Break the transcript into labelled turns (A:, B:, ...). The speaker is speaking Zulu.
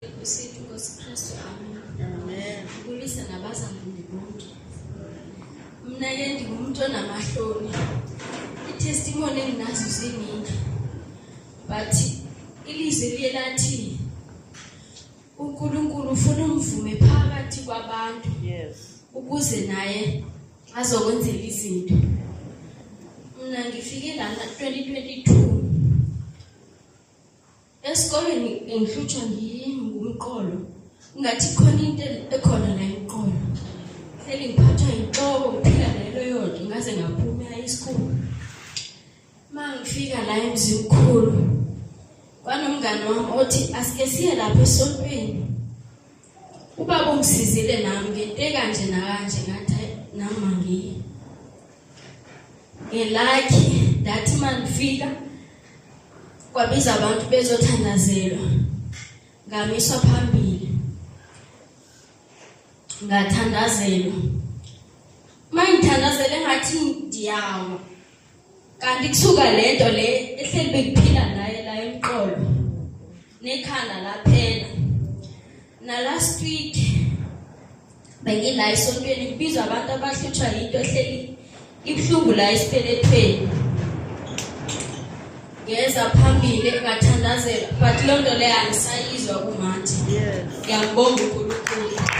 A: Nkosi yethu Nkosi Kristu, amen.
B: Amen.
A: Ngibulisa nabazalwane bonke. Mna ke ndingumuntu onamahloni. I-testimony enginazo ziningi. But ilizwi liye lathi uNkulunkulu ufuna umvume phakathi kwabantu.
B: Yes.
A: Ukuze naye azokwenzela izinto. Mina ngifike lana 2022. Esikolweni ngihlutshwa ngumqolo. Ngathi khona into ekhona la emqolo. Hleli ngiphathwa yinhloko ngiphila nelo yodwa ngaze ngaphuma e-high school. Uma ngifika la emzimkhulu kwanomngane wami othi asike siye lapha esontweni. Ubaba ungisizile nami ngento ekanje nakanje ngathi nami mangiye. Ngelakhi ndathi mangifika kwabiza abantu bezothandazelwa ngamiswa phambili ngathandazelwa mangithandazele ngathi ndiyawa kanti kusuka lento le ehleli bekuphila naye la emqolo nekhanda laphela na last week bengila esontweni kubizwa abantu abahlutshwa yinto ehleli ibuhlungu la esibelethweni ngeza phambili ngathandazela but loo nto leyo angisayizwa kumanje ngiyambonga uNkulunkulu.